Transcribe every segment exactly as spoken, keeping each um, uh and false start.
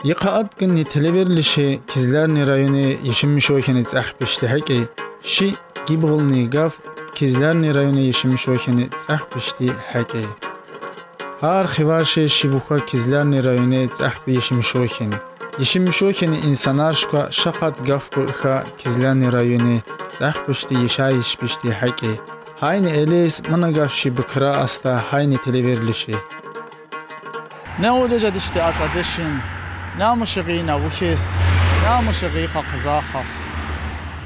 Йикъа абкӀинни телеверлиши Кизлярни райони Ешим Мишохини цӀехбишди гьекӀи, ши гибгъулни гаф Кизлярни райони Ешим Мишохини цӀехбишди гьекӀи. Гьар хиварши ши вуха Кизлярни райони цӀехби Ешим Мишохини. Ешим Мишохини инсанар шуква шакъат гаф гуй хьа Кизлярни райони цӀехбишди яшайишбишди гьекӀи. Гьайни элис мана гаф ши бикра аста гьайни телеверлиши. Не улежадишди ацӀадешин, не амуша гъина вухес, не амуша гъихъа хъизахъас.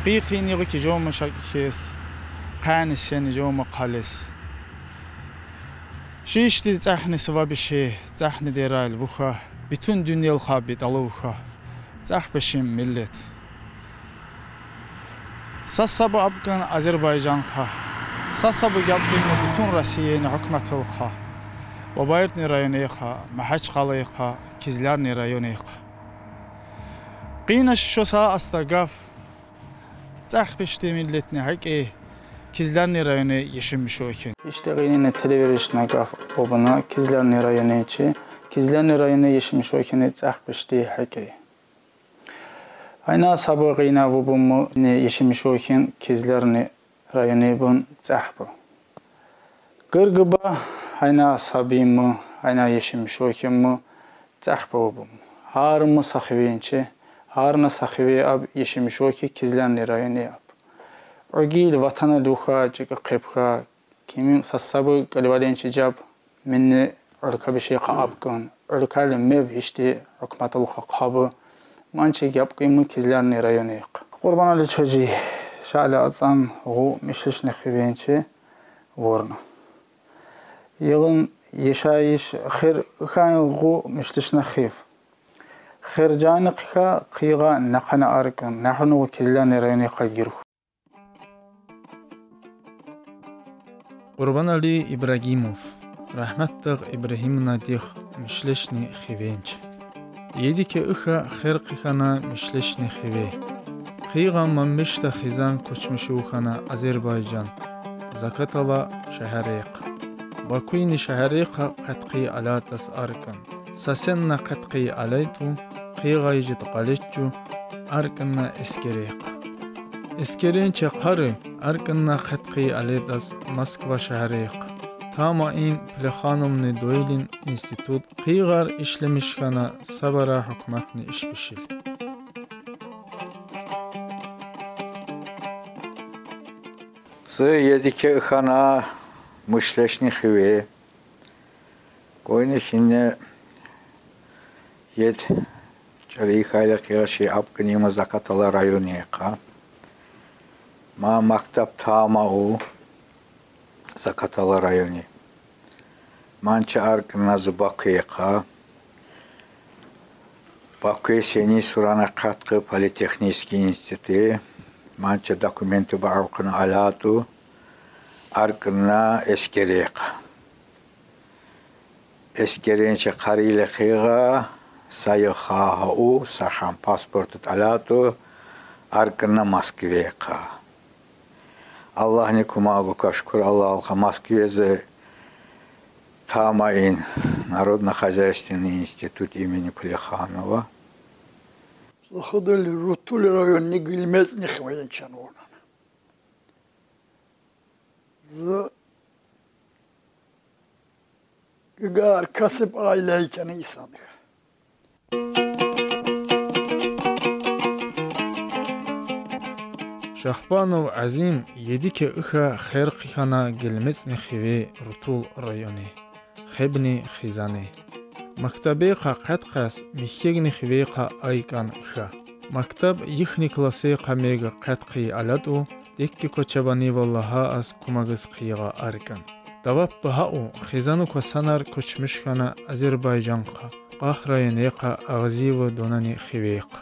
Гъихъин игъуки жо муша кихес, къени сени жо мукъалес. Шишди цӀехни сувабиши, цӀехни дерал вуха, битун дуьньел хаб битӀалу вуха. ЦӀехбишим миллет. Са сабу абкӀан Азербайжан хъа. Са сабу гьабкӀин битун Россияни гьукуматул хъа. Бабаюртни райони хъа, Магьачкъалаи хъа, Кизлярни райони хъа. Къина шишо са аста гаф. ЦӀехбишди миллетни гьекӀи, Кизлярни райони Ешим Мишохин. Ишди къинина телеверлишна гаф вубуна Кизлярни райони чи, Кизлярни райони Ешим Мишохини цӀехбишди гьекӀи. Айна сабу къина вубун му не Ешим Мишохин Кизлярни райони бун цӀехбу. Гиргиба, айна сабин му, айна Ешим Мишохин му цӀехбу вубун му. Гьарна са хиве чи, гьарна са хиве аб Ешим Мишохи Кизлярни райони аб. Угил ватана духа чӀикӀи хъипха, кимим са сабу кӀилвалин чи жаб, минни Уркабиши хъа абкӀун. Уркали меб ишди гьукуматул хъа хъабу. Манчи гьабкӀин му Кизлярни райони хъа. Къурбаналичо жи, шала ацӀан гъу мишлишни хивен чи вурна. Йигъин яшайиш хир хьайин гъу мишлишна хив. Хир жани хъиха, хъийига нахъана аркӀун, нахъуну Кизлярни райони хъа гирху. Къурбанали Ибрагимов, рагьметдагъ Ибрагимнадихъ мишлешни хивенч. Едике уьха хер хъихьана мишлешни хиве. Хъийига маммишда хизан кочмишув хьана Азербайжан, Закатала шегьерехъ. Бакуйни шегьерехъа къеткъи алатас аркӀан. Сасенна къеткъи алайтӀу, хъийига жит къалеччу, аркӀанна эскерехъ. Эскеренче хъари аркӀанна къеткъи алетӀас Москва шегьерехъ. Тамаин Плехановни дойлин институт, хъийигар ишлемиш хьана сабара гьукуматни ишбишил. Зи едике хьана мишлешни хиве. Къуйни хьинне ед чӀарихъайла хъия ши абкӀин му Закатала районехъа. Ма мактаб тамаму Закатала райони. Манчи аркӀанна зи Бакуехъа. Бакуе сени сурана къеткъи политехнический институти. Манчи документи баавкъуна алатӀу, аркӀанна эскерехъа. Эскеренче хъарила хъийига, са йиха гьа у, са гьам паспорт тӀалатӀу, аркӀанна Москвехъа. Аллагьни кумагу кашкур, Аллагьалхъа Москвезе тамаин Народно-хозяйственный институт имени Плеханова. Лугьудал рутул районни гилмецӀни хивен чан вунан. Зи гигар касиб айлай кани исанха. Шахбанов Азим едике уьха хер хъихьана гилмецӀни хиве рутул райони. Хебни хизани. Мактабехъа къеткъас михьегни хивехъа айкӀан хьа. Мактаб йихни классехъа мега къеткъи алатӀу, декке квачабани валлагьа ас кумагиз хъийига аркӀан. Давап багьа у, хизануква санар кочмиш хьана Азербайжанхъа, къах районехъа Агъзиева дунани хивехъа.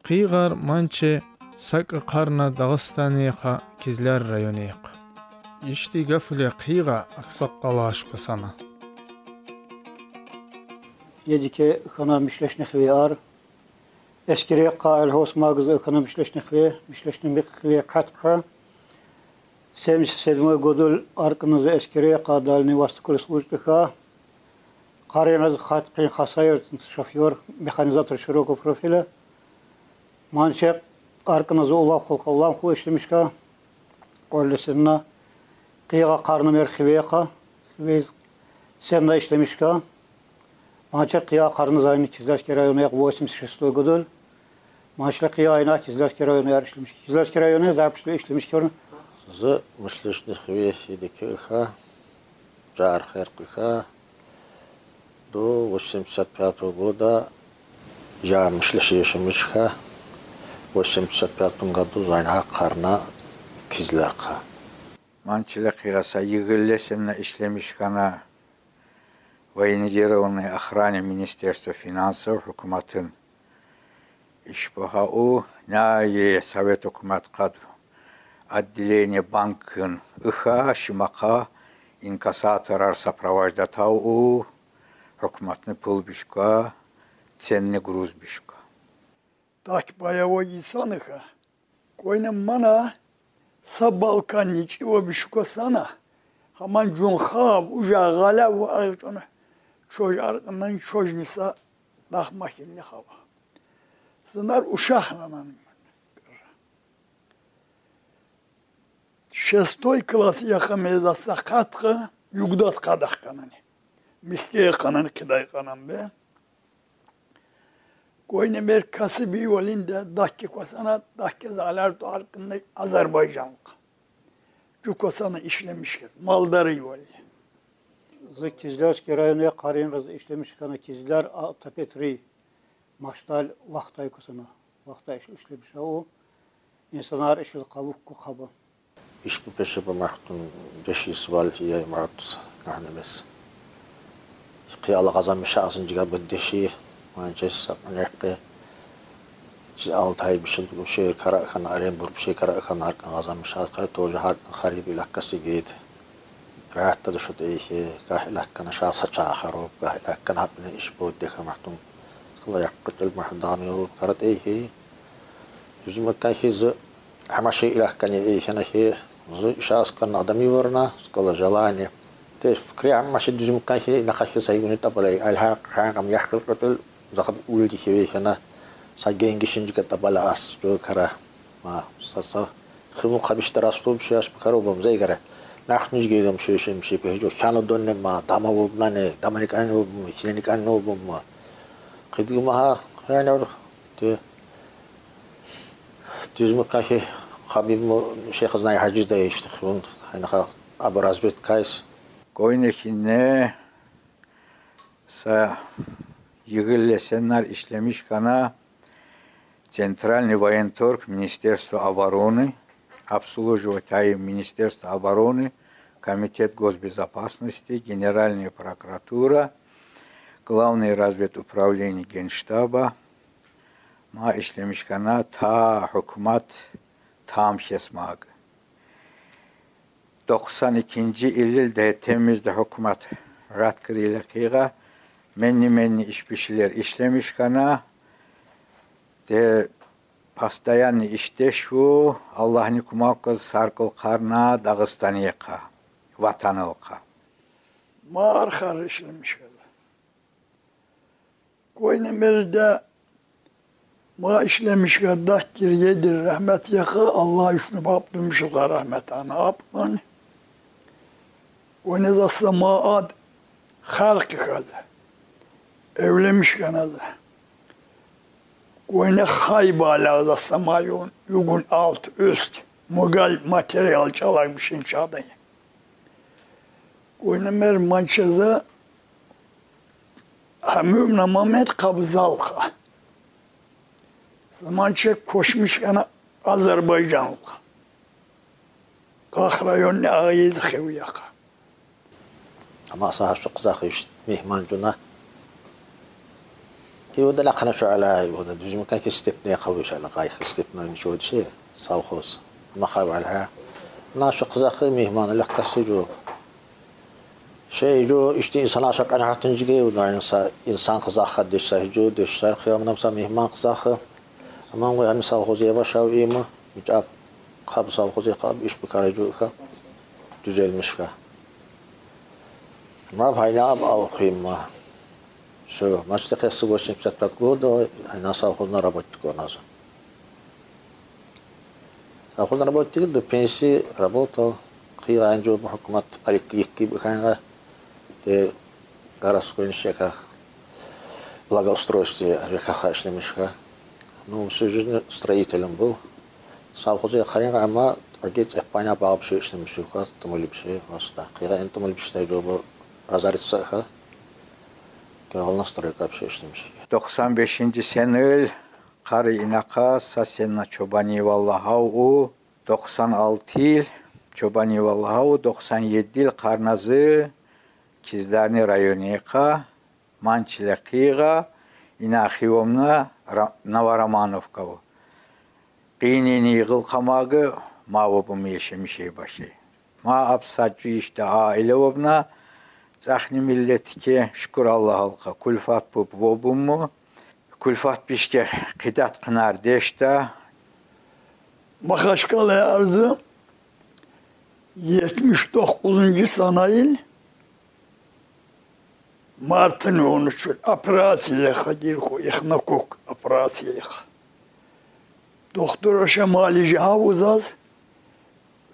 Хъийигар манчи са кӀи хъарна Дагъустанехъа, Кизляр районехъа. Ишди гафули хъийига аксакъалашква сана. Едике хьана мишлешни хиве ар. Эскерехъа элгьос магза хьана мишлешни хиве, мишлешни михъ хиве къеткъа. Семьдесят седьмой годул аркӀна зи эскерехъа, Дальний Востокул служитӀа хьа. Къаринэз Хатхъин Хасаир, шофёр, механизатор широкого профиля. Манче Аркъынэз улам хулха, улам хул ишлемишка. Къоллесенна. Къиягъа къарна мер Хивейха, Хивей сенна ишлемишка. Манче къиягъа къарна зайны Кизлярский районы якъ восемьдесят шестой годоль. Манчле къиягъа айна Кизлярский районы яр ишлемишка. Кизлярский районы зарпшлы ишлемишка. Зы мышлешни Хивей Хидики ыха, Джар Херк ыха. До восемьдесят пятого года я мышлеши ишлемишка. В восемьдесят пятом году зайна къарна Кизлярха. Манчле къиягъа са йигыллесенна ишлемишкана военизированной охране Министерства финансов, хукуматын ишбагъа у, няе Совет хукумат къад отделение банкын ыха, шимакъа инкассаторар сопровождатау у, хукуматны пул бишка, ценный груз бишка. Так боевой инсан ыха. Къойна мана са Балканни чӏыва бишука сана, хаман джун хаб, уджа гъаля ву айчӏуна, чож аркъындан чожни са дахма хинни хава. Сынар ушахъ нанан. Шестой класс яха меза са къаткъы югдат къадах къанани. Михке къанан, къидай къанан бе. Къойна мер касыби валинде дахке квасана, дахке залар то аркъындан азербайджанлыкъ. Джу квасана ишлемишкез, малдары вали. Зы Кизлярский районы къаринэз ишлемишкана Кизляр, а, Тапетри, Машталь, Вахтай квасана. Вахтай иш-, ишлемиша у. Инсанар ишил къавукку къаба. Иш бу пеше ба махтун деши свал я мартус нахнемес. Къияла къазанмиша асынджига ба деши, манче сакънекъе. Чи алтай бишил бу шей къара хана, Оренбург бу шей къара хана аркъын къазанмиша, къара тоже аркъын хариб илакъаси гейт. Къаятта да шот эйхе, къахилакъана ша са чахару, къахилакъана хапне иш бу деха махтун. Къыла якъ къытыл махдан ёл къарат эйхе. Юзюм къахи зы Амаши илахкани эйхена хи, зы иша аскан адами варна, скала желание. Те фикри амаши дюзюм къахи, нахахи сайгуни табалай, альха, хангам яхкыл къытыл, захаб улди хи эйхена, са генги шинджи къатабала ас, джо къара. Ма, са, са, химу къабишта расту бши аш бкаро бам зайгара. Нахнуж гейдам ши, ши, ши, пехи джо, хяно донне ма, дама вобнане, дама никане вобм, хине никане вобм ма. Къыдгы маха, хяно, те, Дюзму къахи, хабиб му шейх знай хаджи да ишти хун, хайнаха абу разведкайс. Къойна хинне са йигыллесеннар ишлемишкана Центральный военторг Министерства обороны, обслуживать ай Министерство обороны, Комитет госбезопасности, Генеральная прокуратура, Главное разведуправление Генштаба, ма ишлемишкана та хукумат тамам хесмаг. Токъсан экинджи илил де темизде хукумат раткъыр иле къига, менни-менни ишбишилер ишлемишкана, де постоянный ишдеш ву, Аллагьни кумак кваз, саркъыл къарна Дагъыстаныхъа, ватанылкъа. Ма архар ишлемишкана. Къойна мери де ма ишлемишка дахкир едир рагьмет яха, Аллагь ишну бапдумишла рагьмет ана апкъан. Къойна за са ма ад харкъи хаза. Эвлемишкана за. Къойна хайбала за са ма юн, югун алт уьст, мугал материал чӏалармишин чадай. Къойна мер манче за Гьамюмна Мамед къабзалха. Заманче квачмишкана Азербайджанлыха. Къах районни агъиз хивяха. Ама са гьа шу къызахи иш мегьман жуна. Ивда лакъана шу ала, ивда дюзмекан ки степне къавуш ала, къайх степне ничо чи, совхоз. Ама хаб ала. На шу къызахи мегьман лакъаси жу. Шей жу ишти инсан аша къанагьатын жиге, ивда инса-, инсан къызаха дешса жу, дешсар хиямнам са мегьман къызаха. Ама гьами совхоз я башав има, мичаб хаб совхоз я хаб, иш бикара жу ха. Дюзелмиш ха. Ма пайна аб ав хима. Всё, мачта хессы восемьдесят пятого года, ай на совхозный работник вал назы. Совхозный работник до пенсии работал, хыйгъа энджо бу хукумат алик икки биханга, де городской нишека, благоустройство, ЖКХ ишлемишка. Ну, всю жизнь строителем был. Совхоза къарайгъан, амма агет эппана багъып шей ишлемишка, тымылып шей, оста. Хыйгъа эн тымылып шей да бу разориться ха. Геолна стройка вообще ишлемишка. Тохсан бешинчи сен йыл, къарый инакъа, са сенна чобан йыбалла гьав у, тохсан алты йыл, чобан йыбалла гьав у, тохсан етти йыл къарназы Кизлярни районекъа, Манчиле хыйгъа, ина хивомна Ра-, Новоромановка у. Къыйынын йыгъыл къамагъы, ма вобум ешемишей башей. Ма аб сад жуьй ишде аиле вобна, цӀахни миллетике, шукур Аллагьалкъа, кулфат буб вобумму, кулфат бишке къидат къынар дешда. Махачкъала арзы етмиш докъузунжу санайын мартын он уьчю операция яха гирхо, эхнокок операция яха. Дохтур аша малижи гьавуз аз,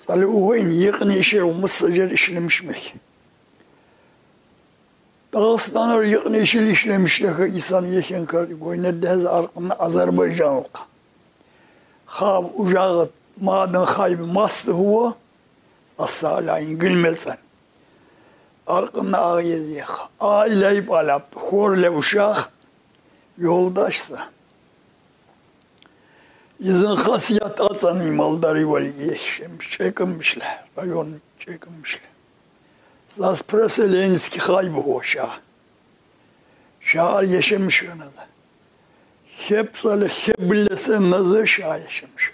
сали угъвейин йикъни иши умус сажар ишлемишмек. Дагъыстанар йикъни ишил ишлемишдехъ инсан ехен кар гойнеддез аркъынна азербайжанлыкъ. Хаб ужагъыт мадан хайб масты гьува, асалайын гилмецен. Аркъынна агъез ех. Айлай балаб, хорле ушах, ёлдашса. Изин хасият ацӀани малдари вали ешем, чӀекимишле, район чӀекимишле. Заз преселенецкий хайб гьоша. Шагьар ешемиш хьана за. Хеб цӀале, хеб лесен назы шагьар ешемиш.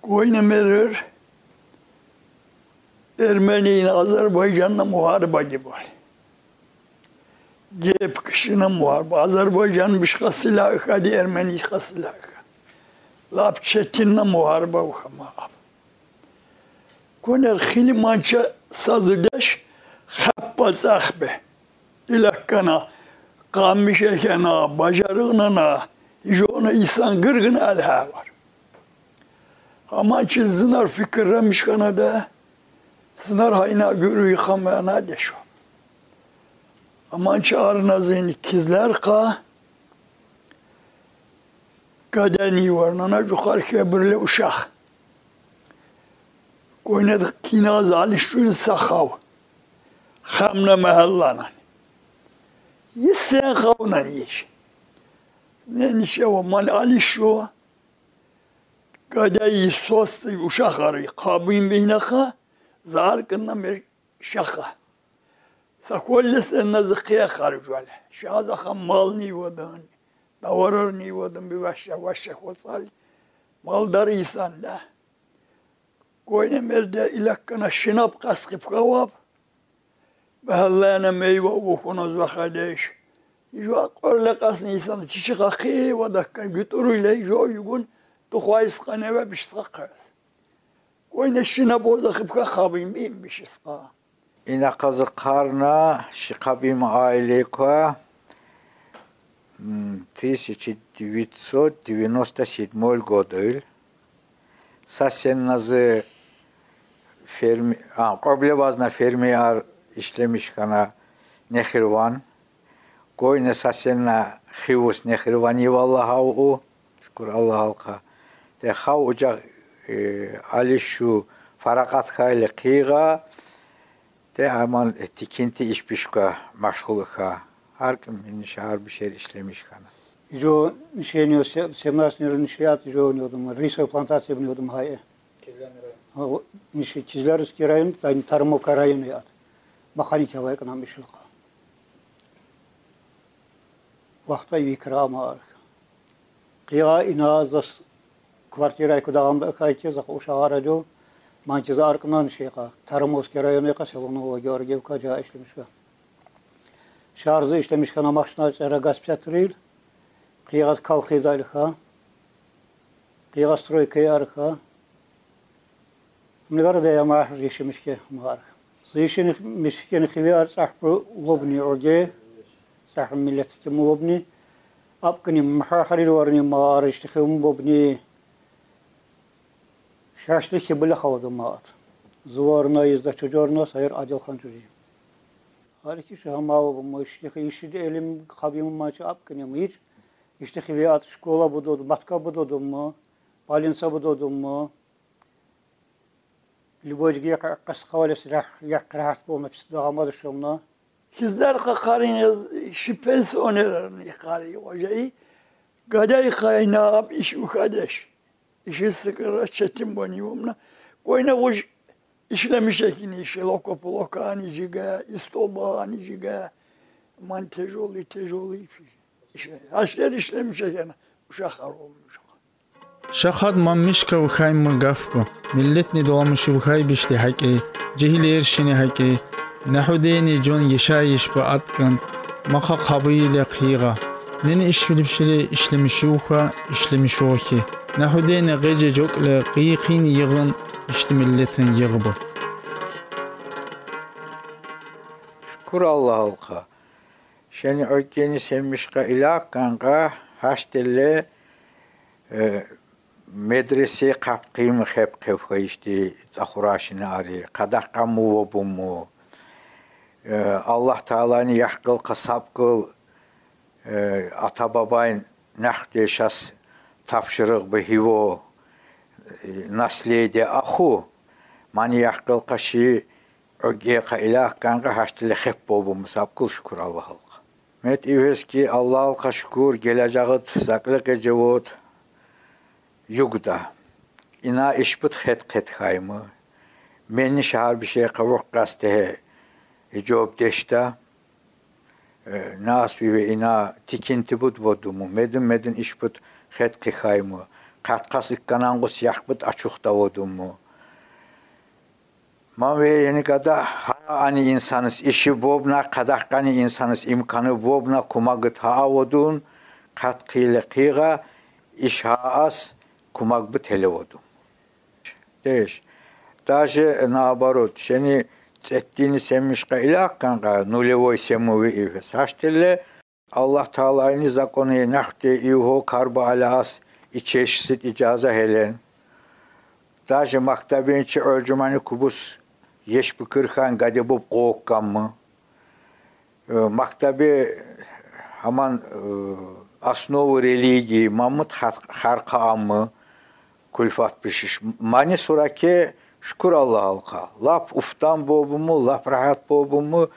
Гойна мерер Эрменийин Азербайжанна мугьариба гиб вали. Геб кишина мугьариба. Азербайжан бишха силягь хьади, Эрмени бишха силягь хьади. Лап четинна мугьариба вуха ма аб. Гонер хили манча сазидеш хаппа цӀахбе. Илаккана, къамиш эхена, бажарыгънана, ижона инсан гиргин алгьавар. Амма чи зынар фикирра мишкана да, зынар гьайна гуьруй хам яна дешо. Амма чи арназин кизлер къа, гадени варнана жухар хебирле ушах. Гойнед киназ алишуй сахав. Хамна магьалланан. Йисен хавнан йиш. Не нишева ман алишу. Гадай сости ушахари къабин бинахъа, зар кынна мер шаха. Саколлес энна зыкъия харжвале. Шазаха мални вадын, даварарни вадын би ваша, ваша хоцал. Малдар инсан да. Гойна мерде илаккана шинаб къаскъиб хаваб. Бегьаллана мейва вухуна захадеш. Жо къорле къасни инсан чичи хахи ва даккан гутуруйле жо югун тухвайс къанева бишта хас. Гойна шина боза хибха хабим бим бишисха. Инакъазы къарна ши хабим аиле ква, м, тысяча девятьсот девяносто седьмой годыл. Са сенназы ферми-, а, Къоблевазна фермияр ишлемиш хьана Нехирван. Гойна са сенна хивус Нехирван йивалла гьав у, шукур Аллагьалкъа. Те гьав ужагъ, э, алишу фаракъат хьайла хъийгъа, те аман, э, тикинти ишбиш ква машгъул хьа. Гьар ким нишар бишер ишлемиш хьана. Жо нишени се-, семнадцать нишият жо нёдум, рисовая плантация нёдум гьай. Кизлярский район. Ха, о, ниши Кизлярский район, тани Тармовка район яд. Махани кявай кнам ишлыкъа. Вахта викра ма арх. Къия ина зас квартира кудагъам да кайче, зах ушагъара жо. Манчи за аркънан шейха. Тармовский район яха, село Новая Георгиевка, жа ишлемиш хьа. Шарзы ишлемиш хьана машина цӀера газ пятрил. Къия калхи далха. Къия стройка ярха. Мгар да я мар ишлемиш хьа мгар. Зайчини мискени хиве ар цӀахбу лобни оге, цӀахбу миллет кем лобни. Апкни махарир варни мар ишти хивм бобни. Шашли хибиле халда маат. Зуварна изда чужорна сайыр Адилхан чужи. Ар ики шахамава бу мышти хи ишти элим хабим мачи апкни мир. Ишти хиве ат школа будоду, матка будоду му, балинса будоду му. Любой жиги яка кас хавалес рах, як рахат болма пис дагамады шомна. Хизлер хакарин яз ши пенсионерни хари ожай. Гадай хайна ап иш ухадеш. İşi sıkıra çetin bani omna. Koyna hoş işlemiş ekin işi, loko ploka ani jiga, istoba ani jiga. Man tejoli, tejoli işi. İşte, haşler işlemiş ekin. Uşak har olmuş. Шахад ман мишка вухай мы гаф бу. Миллетни доламыши вухай бишди гьакӀи, жегьил эршини гьакӀи. Нагьудени жон яшайиш ба аткан, махъа хъабийле хъийгъа. Нени иш билибшили ишлемиши уха, ишлемиши ухи. Нагьудени гъеже жокӀле къийи-къийин йигъин, ишди миллетин йигъ бу. Шукур Аллагьалкъа. Шени гьакӀни сенмишкъа илакъанкъа гьаштелле, э, медресе къапкъим хеп-хеп хайишти цӀахурашини ари, къадахъаму вобуму. Э, Аллагь Таалани яхкъылкъа сабкъыл, э, ата-бабайн нахъ дешас тапшырыгъ бу гьиво, э, наследие аху, мани яхкъылкъа ши Огекъа илакъанкъа гьаштелле хеп бобуму сабкъыл шукур Аллагьалкъа. Мет ивески Аллагьалкъа шукур, гележагъыт закъликъ жавот югда. Ина ишбут хет-хет хаймы. Мени шагьар бишекъа вукъ къастегье жавабдешда. Э, нас виве ина тикинти бут бодуму. Медин-медин ишбут хет хихаймы. Къаткъас икканангъус яхбут ачухда бодуму. Ман ве ени гада гьа ани инсаныс иши бобна, къадахъ ани инсаныс имканы бобна, кумагыт гьа аводун, къаткъиле къигъа, иш гьаас кумагбут гьеле водун. Деш. Даже наоборот, шени цӀеттини сенмишкъа илакъанкъа, нулевой сенмуви ивес. Гьаштелле, Аллагь Таалайни закони нахъде ивгьо Карбалас ичешсит ижаза гьелен. Даже мактабин чи гьуьржумани кубус ешбикирхан гадебуб къоккаммы. Э, мактаби гьаман, э, основы религии мамут хар-, харкъа аммы. Кулфат бишиш. Мани сураке шукур Аллагьалкъа. Лап уфтан бобуму, лап рагьат бобуму,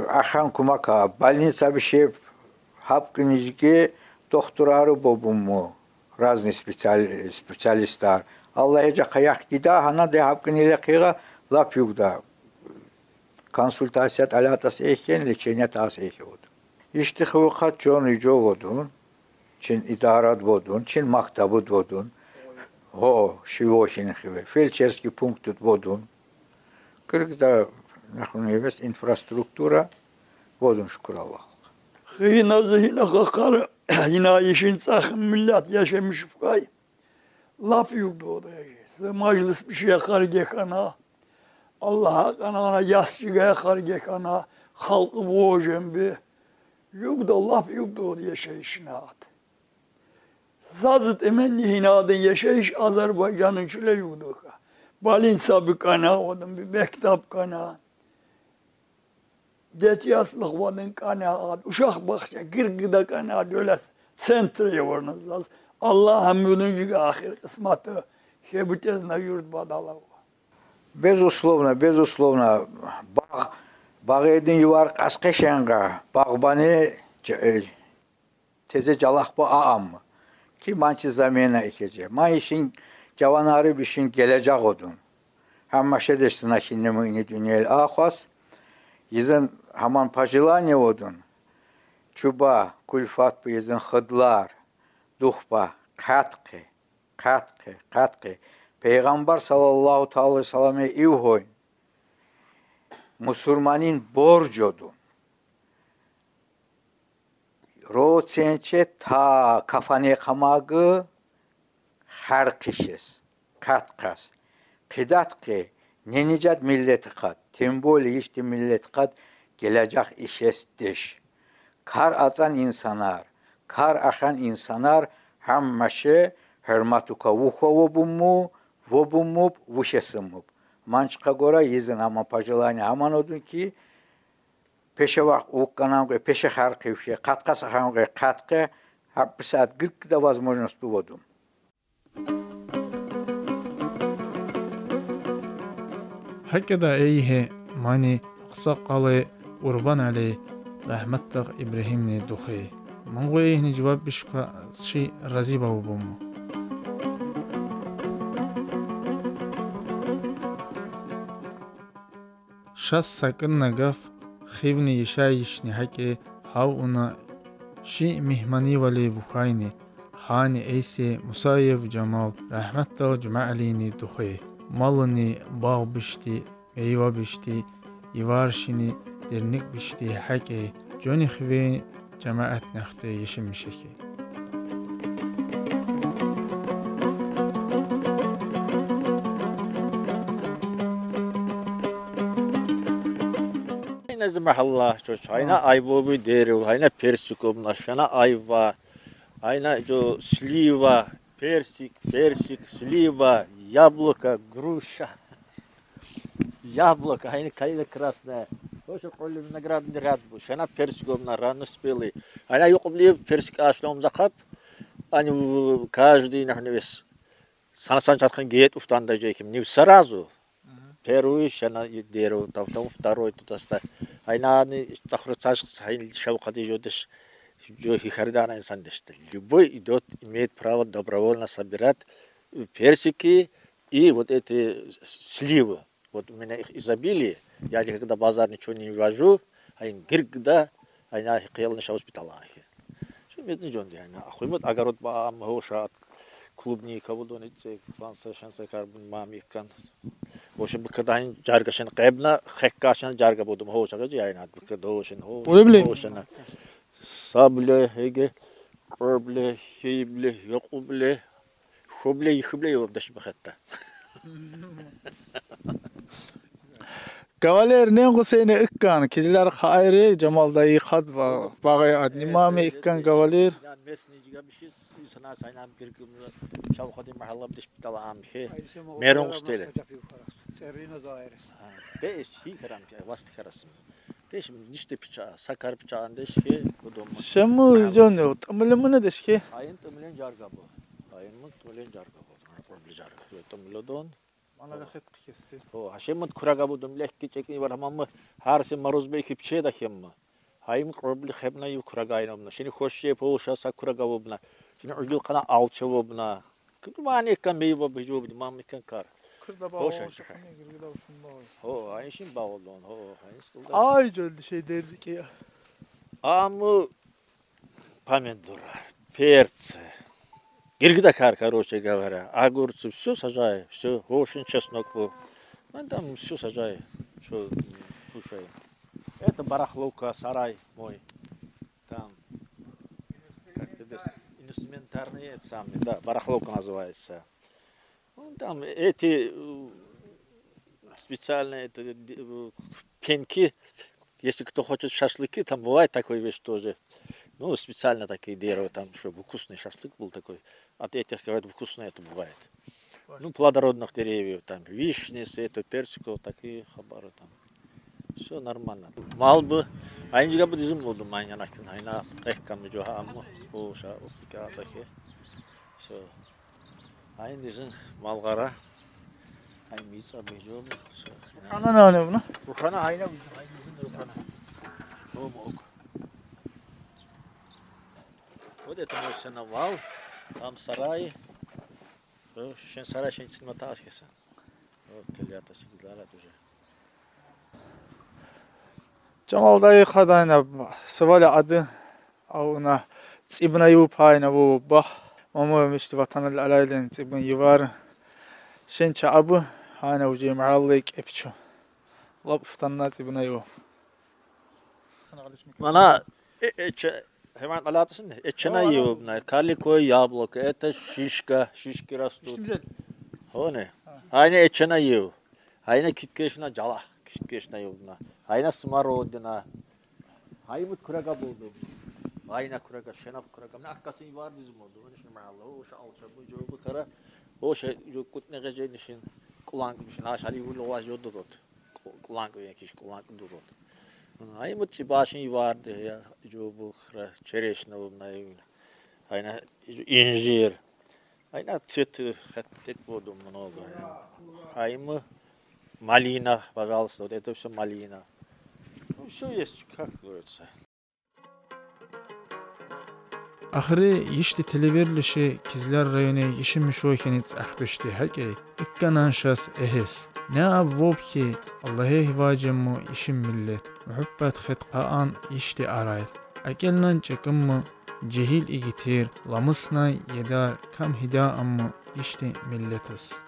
ахан кумака. Больница бишеб гьаб кӀинижге дохтурары бобуму. Разный специали-, специалистар. Аллагь эжа къаяхъ гида, гьана де гьаб кӀиниле къигъа лап югда. Консультация тӀалатӀас эхьен, лечение тас эхье вуд. Ишти хивукъат чон ижо водун. Чин идарад водун, чин мактабуд водун. Гьо, шивохин хиве. Фельдшерский пунктуд водун. Киргида нахун эвес инфраструктура водун, шукур Аллагь. Хина зигьина хакъар, гьина ишин цӀах миллет яшамиш фукай. Лап югда ода яши. Сы мажлис биши яхар гекана. Аллагь гьакъана, ясчига яхар гекана. Халкъ божен би. Югда, лап югда ода яшайишина ат. Заз теменни гьинадин яшайиш Азербайжанын чиле югдуха. Балинса би кӀана, одан би мектеб кӀана. Детияслыгъ вадин кӀана ад, ушахбахча, гиргида кӀана, дёлес центр яварна заз. Аллагь гьамудун жига ахир къисматы, хебутезна юрт бадалава. Безусловно, безусловно, багъ, багъедин ювар къаскъешенга, багъбани ч-, э, Тезе жалахъ ба аамма. Ки манчи замена экече. Ма ишин жаванары бишин гележагъ одун. Гьамма шедеш зына хиннемуьйни дуьньел ахваз. Изин гьаман пожелание одун. Чуба, кулфат бу изин хыдлар. Дух ба, къаткъи, къаткъи, къаткъи. Пайгъамбар саллаллагьу таала алайгьи ва салламе ивгьой. Мусурманин борж одун. Ро ценче та кафане къамагы харкъишес, къаткъас. Къидат къе, Не ниджат миллетикад, тем более ишти миллетикад гележек ишестдеш. Кар ацӀан инсанар, кар ахьан инсанар гьаммаше гьуьрметука вуха вобуму, вобумуб, вушесумуб. Ман чка гора изин гьаман пожелание гьаман одун ки, пеше вахт вукканан къе, пеше хархив хьи, къаткъа сахьан къе, къаткъа, гьа бу саат гиркда возможность буввадум. ГьакӀ я да, эй гье, мани акьсакъали Къурбаналий рагьметдагъ Ибрагьимни духи. Ман къуй эгьни жаваб бишка ши рази бавубуму. Шас сакӀынна гаф хивни яшайишни гьакӀ я, гьавуна ши мегьманивали вухайни, гьани эйсе Мусаев Жамал рагьметдал Жумягьлини духи. Малуни, багъ бишди, мейва бишди, иваршини, дернек бишди гьакӀ я, жуни хиве жамаатнихъди яшамиш хьи. Гьайна зи магьалла чоч, гьайна айва буй дерев, гьайна персик обна, шана айва, гьайна жо слива, персик, персик, слива, яблоко, груша. Яблоко, гьайна калина красная. Тоже кьули виноградный ряд бу. Шана персик обна, ранноспелый. Гьайна юкьубли персик ашна умзахъаб. Ани у-, каждый нахневес. Сан-сан чатхан гет уфтанда жеким. Не сразу. Первый шана дерев, там, там второй туда ста. Гьайна ани цахра цаш, гьайна шавкъади жодеш, жо хихаридана инсан деште. Любой идёт, имеет право добровольно собирать персики и вот эти с-, сливы. Вот у меня их изобилие. Я никогда базар ничего не вожу, а им гиргда, а я их елни шаус питалахи. Шу медни жонди, а я хуймут огород ба, ам гьоша, клубника будун итсе, фанса, шанса карбун мамикан. Гьоша бу кадан жарга шен къебна, хекка шен жарга будум гьоша гажи, я я бу кадо шен гьо. Уйбли. Гьоша на. Сабле, гьеге, къобле, хейбле, йокъубле. Хубле, хубле ёбдаш бахатта. Кавалер, нен Гьусейни иккан, кизилер хайри, Жамал дайи хад ба-, багъай адни мами иккан кавалер. Я местный жига бишиз, инсана сайнам гиргим, шавкъади магьалла бдиш питала ам хьи. Мерун къустели. Церина зайрис. Де иш хи карам, васти карасым. Дешим, ниште пича, сакар пича андеш хьи, будум. Шему жон, тӀимилимуна деш хьи. Гьайин тӀимилин жарга бу. Гьайин мун тӀимилин жарга бу. Ман къурбли жарга. ТӀимилудун. Мана да хет кести. О, гьа шемут курага будум, лекки чекни вар гьамамы, гьар се мороз бейки пиче да хеммы. Гьайим къурбли хебна ив курага айнобна. Шини хошче повша са курага вобна. Шини угил къана алча вобна. Куду мани кан мейва бижо бди мамни кан кар. Курда ба Гьоша о, шаха. Шахни гиргида ушунма ой. Гьо, айшин бавлдон, гьо, айс кулда. Ай, жолди шей дерди ки. Аму помидоры, перцы. Гиргида кар, короче говоря. Огурцы, всё сажаю, всё. Гьошин чеснок бу. Ну, там всё сажаю, что кушаем. Это барахловка, сарай мой. Там, как тебе с-, инструментарный, это самый, да, барахловка называется. Ну, там эти, э, специально это, э, пенки, если кто хочет шашлыки, там бывает такой вещь тоже. Ну, специально такие дерева, там, чтобы вкусный шашлык был такой. От этих, говорят, вкусный это бывает. Ну, плодородных деревьев, там, вишни, с-, это, персиков, такие хабары там. Всё нормально. Мал бу. Айынжига бу дизим болду, ман янакин. Айна къехкам жо гьаму. О, ша, о, пика атаки. Всё. Айын дизин малгъара. Ай мица бежо бу. Всё. Хана нане буна? Рухана айна, айын дизин рухана. О, мок. Вот это мой сеновал. Там сарай. О, шен сарай, шен чынма тас кеса. О, телята сигидала тоже. Жамал дайи хадайна сывали ады, а вуна цӀибна ив пайна ву бах. Маму мишти ватанал алайлен цӀибун ивар. Шин ча абу, гьана уже магьаллай кепчу. Лап фтанна цӀибна ив. Мана, э, э, че-, гьеман алатысын, э, чена ив бна. Каликовое яблоко, это шишка, шишки растут. Гьоне. Гьайна э, чена ив. Гьайна киткешна жалагь, киткешна ёбна. Гьайна смородина. Гьаймут курага болду. Гьайна курага, шенап курага. Муна аккасын вар дизим болду. Ону шин магьалла, о ша алча бу жобу кара. О ша жо кутне геженишин, куланг мишин. Аш гьали вул оваз жо дудот. Куланг вен киш, куланг дудот. Гьаймут чибашин вар де я, жобу кара, черешня вунай. Гьайна инжир. Гьайна цветы хет, тет болду много. Гьайму малина, пожалуйста, вот это всё малина. Ну, всё есть, как говорится. Ахыри йишди телеверлиши Кизляр райони Йишин Мишохини цӀагьбешди гьакӀ я, икканан шас эгьес. Не аб воб хьи, Аллагье гьиважем му йишин миллет. Муьгьуьббат хет къаан йишди арай. АкӀелнан чӀакӀим му жегьил игитер, ламуснай едар кам гьида ам му йишди миллетас.